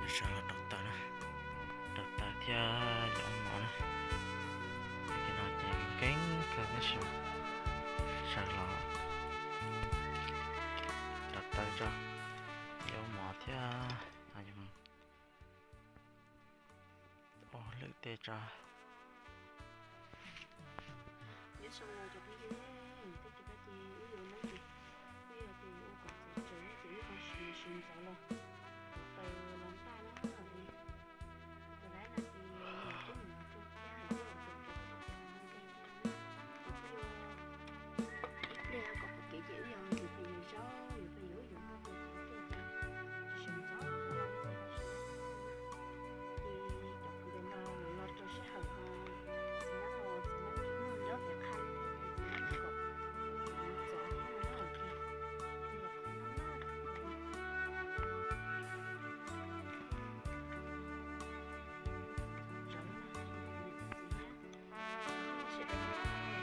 Sawv los rauv taws na, rauv taws thiab yuav mov na. Tag kis no ces nkees kawg tab sis sawv los rauv taws tso, yuav mov thiab ua lwm tej tso. Nyob zoo cov phooj ywg, tag kis no ces wb yuav neb ces wb yog tias yuav ua kom txaus tsawv ces wb tau sawv ntxov los taws los npaj na. Tus dab no ces nws twb mus tsuag thiab, wb los txaus tsawv thiab ces nws kuj yuav ib pliag kom pom kev ces wb yog yuav pem yuav zaub, yuav pem yuav wb yuav muaj tus txiv kiag ces tsis sawv ntxov los ces tau sawv ntxov. Ces cov kwv tij no los rau sij hawm ho txiv neeb los txiv neeb tsis muaj nyob pem qha li thiab ces txiv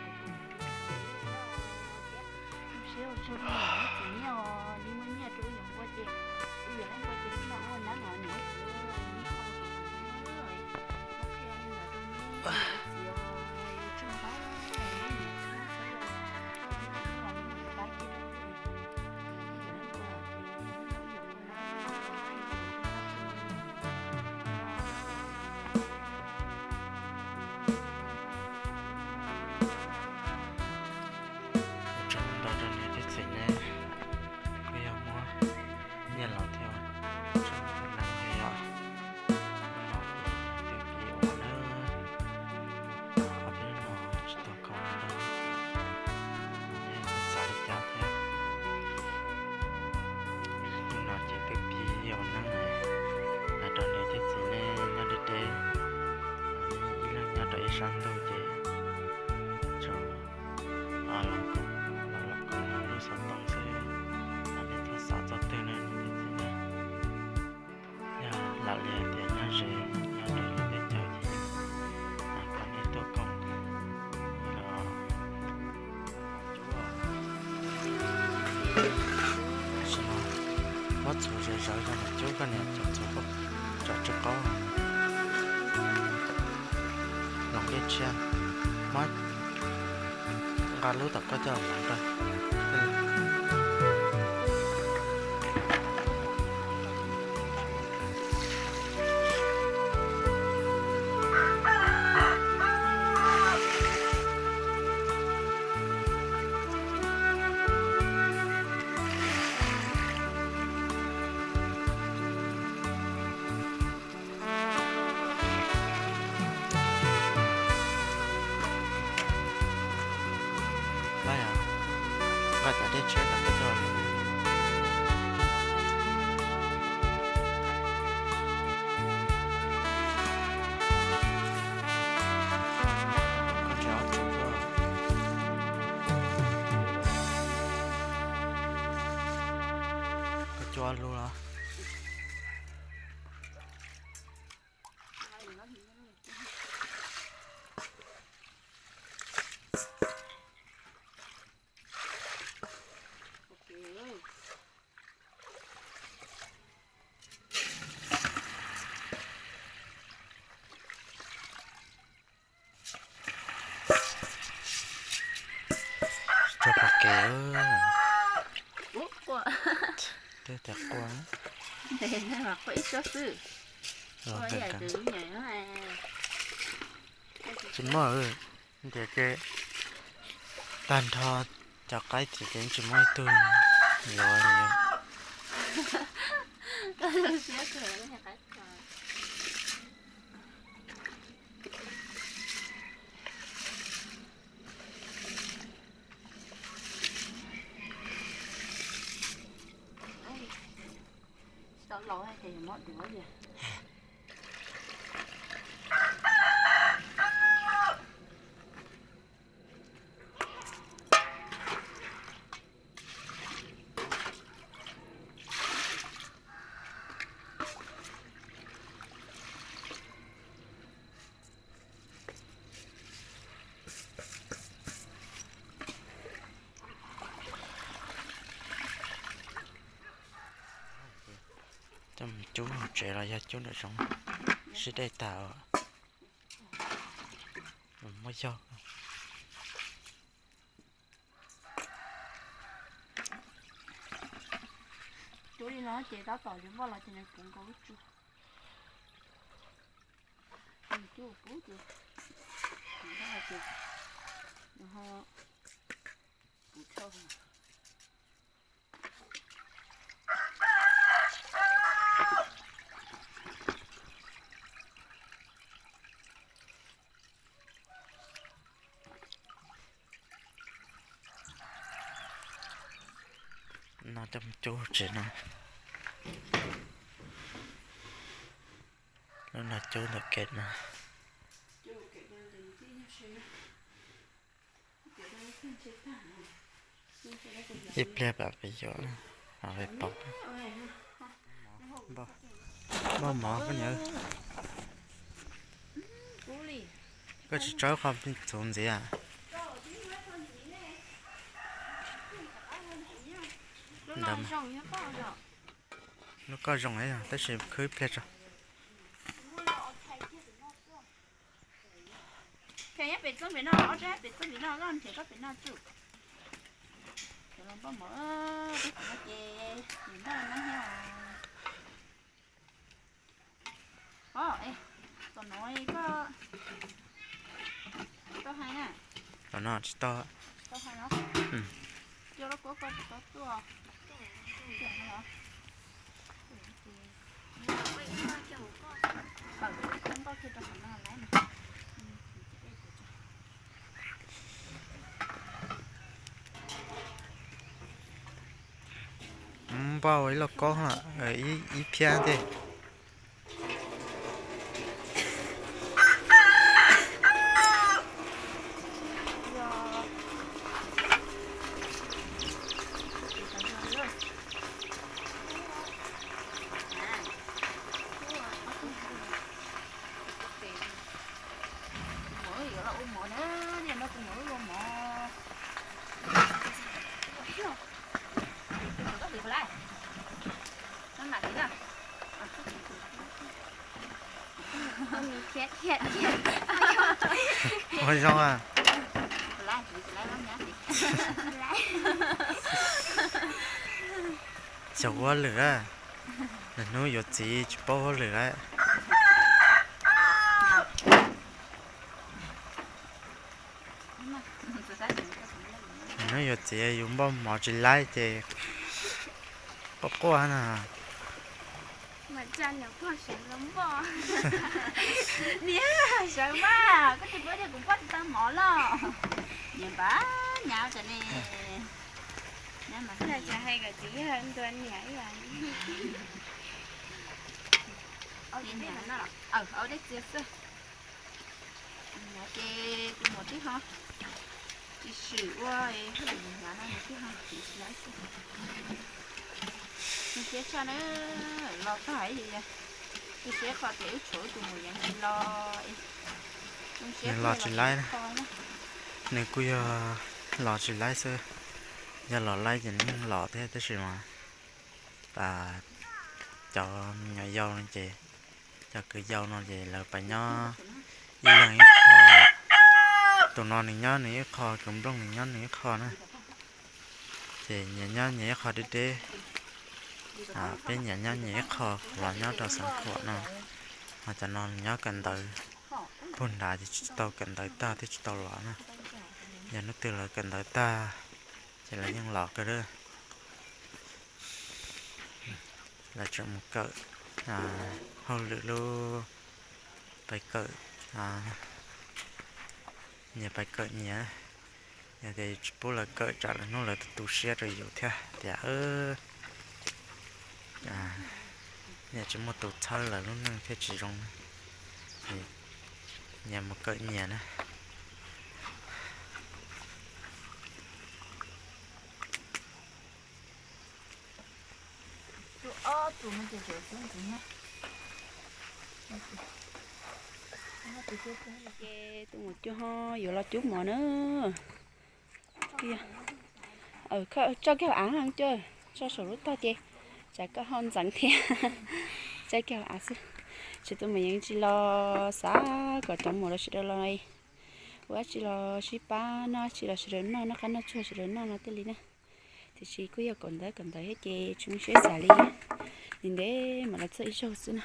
neeb kom txav thiab no na. Ces los qhov no na, txaus ntxov na, txiv neeb txiv thiab. Siab ua tsaug rau niam txiv nyiaj os, nws muaj nyiaj rau wb yuav npua ces wb yuav lub npua ces wb los ua nab los niam txiv ib qho ces kuv ua qhia li ntawd rau neb niam txiv os, ua tsaug ntau, neb niam txiv xwb os, neb los ua pab ces wb yuav lub npua ces wb los ua nab los qhia rau wb qhia. Ua tsaug ntau rau niam thiab txiv neb, kuj yog muab nyiaj los thiab, tsaug ntau thiab yom. Hnub no ces twb pib ua na, ob peb hnub no tsis tau khoom ntau, neb txhob xav li cas thiab. Hnub no ces twb pib ua neeb hais rau niam thiab txiv neb nyob deb deb, ib leeg nyob rau ib sab ntug ces tsuas los koom, los koom lub xov tooj xwb, nej txhob xav txog twg na niam thiab txiv neb. Yog lam li hais tias nyob ze nyob rau lub teb chaws ces kom nej tuaj koom los, tam sim no muab txhuv zom zaws rau mas cub koj niam cov txhuv kom tsam tsw qaub. Loos dej tshiab, muab nqa lub tom koj coj los rau. Nqa cov dej tshiab tom koj coj los. Koj tsis ob tsuv tuaj. Koj cua lug los. Tso pom kev. Twb tias quaj. Ntev na mas quaj ib suab xwb. Los Quaj nkees ib yam nkees. Tus lub nyuam. Tsis muaj, ntiav ces tag nrho cov qaib ces tsis muaj ib tug yuav li. Tsis tau laus ces yuav mob duav li. Coj mus Cub tsev los yog cub nram zoov, sib dej tag, muaj yog. Cub li no ces tab tom yuav npoj los ces nws puv nkaus lub tsua. Nws cub puv ces, nws ho puv thauj. No coj mus cub tsev no. Lub no cub ntawm kev no. Ib pliag pam peb yuav pom. Npoj mov koj niam, koj tsis tso qhov txuv ntxiv. Ntawd, lub koj zoo tab sis khwb ib pliag tso. Pem txob pem no, ob rab pem txob pem no, koj nrhiav koj pem no tsuj. Los npoj mov, peb kuv no ces npoj no thiab. Tom no koj tau hais na. Tom no tsis tau. Tau hais no. Cua loj kuab koj tsis tau tuaj. Npoj ib lauj kaub, ib phiab ntej. Ua zoo a. Xyov ua lwm a, lwm hnub yuav txiv tsis paub ua lwm lawm. Lwm hnub yuav txiv yus npoj mov tsis laib ces quaj quaj na. Niam, sawv mas, koj tsis paub tias kuv npoj tsis tau mov los. Niam npam nyab tsam ne. Hais kom txiv yog ntua niam ib yam. Au dej txias xwb. Ces tus muam tib ho tsis swm ua hauj lwm hnyav no nws tib ho tsis laib xwb. Zoo siab tshaj na, los tag zoo siab qhov tias wb tshuav wb tus muam yeev tsis los. Nws los tsis laib, nws kuj yog los tsis laib xwb. Yog los laib ces nws yeej los thiab tab sis mas cov me nyuam yau no ces, cov kwv yau no ces lawv pab nyob ib leeg ib qho. Tus no nws nyob nws ib qho, tus nplooj nws nyob nws ib qho na. Ces nyias nyob nyias ib qho deb deb. Peb nyias nyob nyias ib qho los nyob rau Xeev Khuam no. Ho cov no nyob kawm ntawv puag nrad ces tsis tau kawm ntawv tag thiaj tsis tau los na. Yog hnub twg lawv kawm ntawv tag ces lawv yeej los kawg. Lawv tseem mus kawm hauj lwm lub, pais kawm, nyias pais kawm nyias. Yog tias tsis pub lawv kawm tsam lwm hnub lawv tu tu siab rau yus thiab tias nyias tsis muaj tus txhawb lawv lub neej thiaj tsis zoo. Nyias mus kawm nyias na. Ces tus muam cua ho yuav los cub mov na. Tso kiag hauv av no coj, tso saum lub tog ces tsam koj ho ntxeev thiab. Caij kiag av xwb. Tsis tu mus yeej tsis los xav kom cov muam los sawv daws los ua dab tsi los sib pab noj dab tsi los sawv daws noj, noj qab noj tsuag sawv daws noj no thiaj li na. Tiam sis kuj yog kaum ntawv kaum ntawv thiab ces tsis muaj siab xav li. Ntev ntev mam los txog ib zaug xwb na.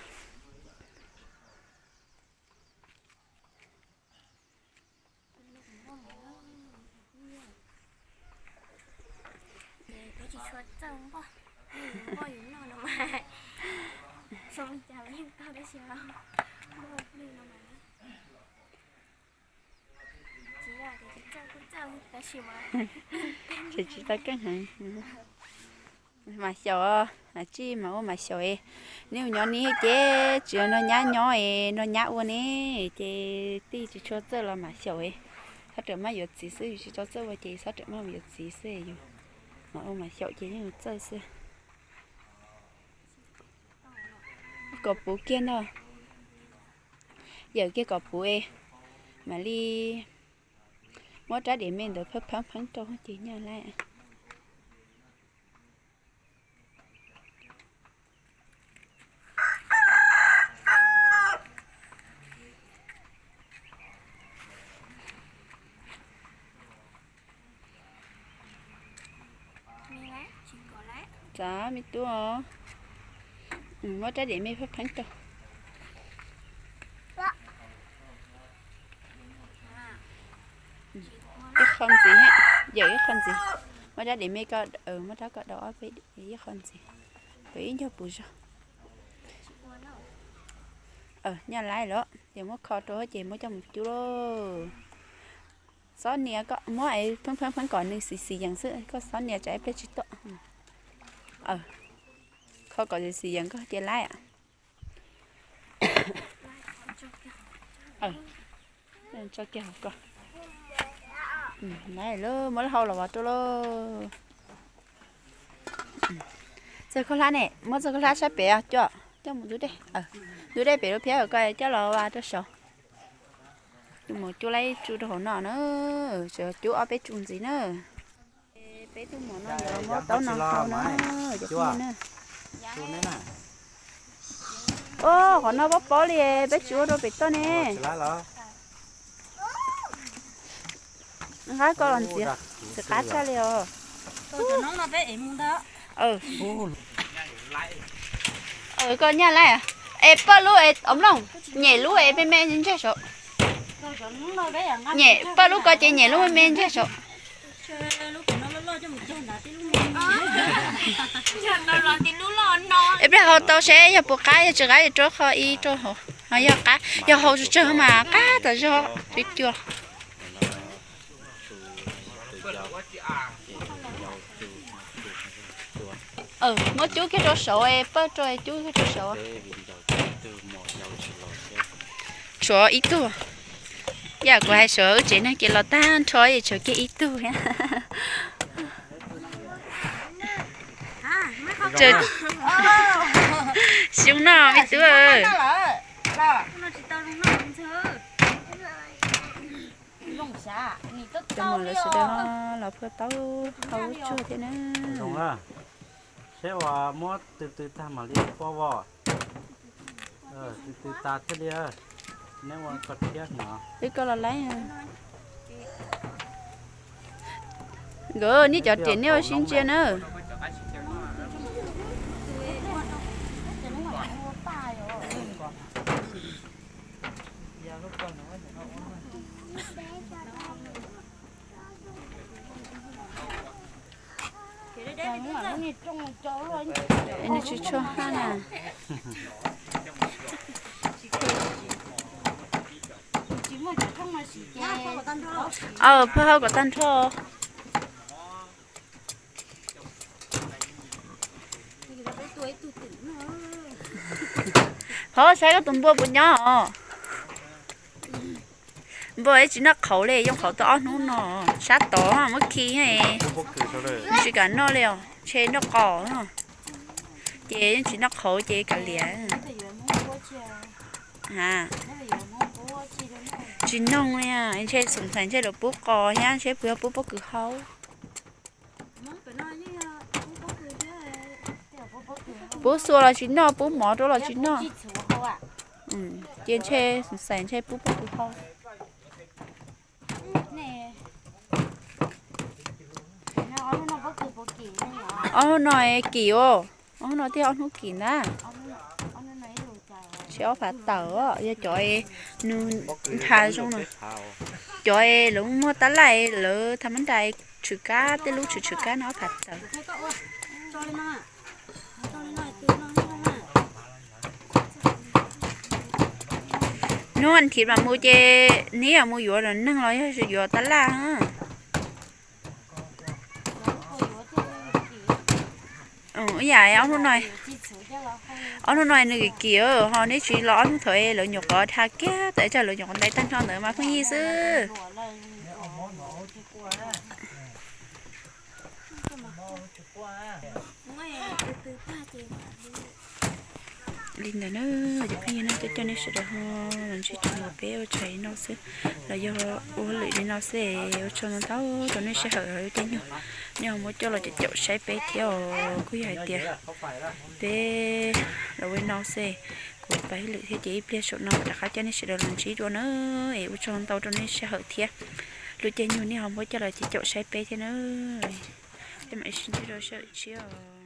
Tsis tau keej heev. Mas xyaum, mas tsij mas ua mas xyaum es, neb mus nyob ni ces tsis yog nrog nyab nyob es nrog nyab ua ne, ces tij tsis tshua txawj los mas xyaum es, xav rawm maj yuav txiv xwb, yus tsis tau txawj ua ces xav rawm maj yuav txiv xwb, yus mas ua mas xyaum ces yeej txawj xwb. Kom puv kiag ntag, yawm kiag kom puv es mam li muab rab diav me ntawd pheeb pheeb rau ces nyaj lawm. Txav me tub os, muab rab diav me pheeb pheeb rau. Ib qho ntxiv, yawm ib qho ntxiv, muab rab diav me ko, muab rab ko daus ob peb ib qho ntxiv, kom ib ncag puv zog. Nyaj lawm los ces muab kho rau ces muab coj mus cub lauj. Xob nias, muab pheeb pheeb pheeb kom nws xis xis yees xwb, koj xob nias tsam ib pliag tsis tuaj. Kho kom xis xis yees koj cia lawm. Tso kiag hauv ko. Muab lub hau los vov rau lauj. Txog khaub hlab ne, muab txog khaub hlab sab pem coj, coj mus ntug dej, ntug dej pem lub phiab ko coj los vov rau saud. Tus muam cub laib tsu rau hauv no na, tseem cub ob peb tsu ntxiv na. Peb tug muam no yuav muab taub no hau na, cov phooj ywg na. Qhov no pob pob li, peb tsis ua rau pem toj ne. Nqa koj los ntxiv, tsis qab tshaj li os. Koj nyaj lawm, es pawj lub es os mloog, nyem lub es me me ntseg saud. Nyem pawj lub ko ces nyem lub me me ntseg saud. Es pliag hau tau seb yog puas qab, yog tsis qab rau qhov ib rau hauv, ho yog qab, yog hau tsawg tsawg mas qab tas zog, cua cua. Muab cub kiag rau saud, pawj rau cub kiag rau saud. Tshuav ib tug. Yam kuv hais, tshuav wb tsev neeg ces los tag nrho es tshuav kiag ib tug thiab. Xyoo no me tub. Cov muam lawv sawv daws los phua taub hau lub tsuag thiab na. Seb uas muab tw tw tag mam li pov vov. Tw tw tas thiaj li, neb ua koj thiab no. Wb koj los laib. Nkawd nej cov riam nej ua sib ntsia na. Nws tsis tshua haj na. Aw, phawj hau kom tag nrho. Hov, saib koj tus npua puas nyob os. Npua tsis noj qhauv li, yoo qhauv tau ob hnub no, sab tod muab khi, tsis kam noj li os, ntshe noj qos no. Ces yeej tsis noj qhauv ces kav liam. Tsis noog li, ntshe xav ntshe lawv pub qos thiab, ntshe puas yog pub pob kws hau. Pub xua los tsis noj, pub mov rau los tsis noj. Ces ntshe xav ntshe pub pob kws hau. Ob hnub no kim os, ob hnub no thiaj ob hnub kim ntag. Tsis ob phav tawm, yog cov nws ntha zoo no. Cov lawv muag tab laj lawv tha mab nra tshwm kab, tej lub tshwm tshwm kab no ob phav tawm. Hnub vas thiv mam mus ces neb yuav mus yuav neeg los yog yuav tab laj? Ib yam ob hnub no, ob hnub no nws kim kim ho neb tsis los ob hnub thaum lawv nyuam qhuav dhia kiag tawm, tsam lawv nyuam qhuav ntais tag nrho ntawd mas pheej yig xwb. Li ntawd na, cov phooj ywg na, coj coj nej sawv daws ho los ntsib tsoom peb ua tshais li no xwb, los yog ua lwm li no xwb. Ua tsaug ntau ntau rau nej sij hawm lub caij nyoog nej ho muab coj los caum caum saib peb thiab os. Kuj yog hais tias peb los ua li no xwb, kuv pab ib lwm thiab ces ib pliag saum no rov qab coj nej sawv daws los ntsib dua na. Es ua tsaug ntau rau nej sij hawm thiab lub caij nyoog nej ho muab coj los caum caum saib peb thiab na. Peb mam sib ntsib rau sij hawm tshiab.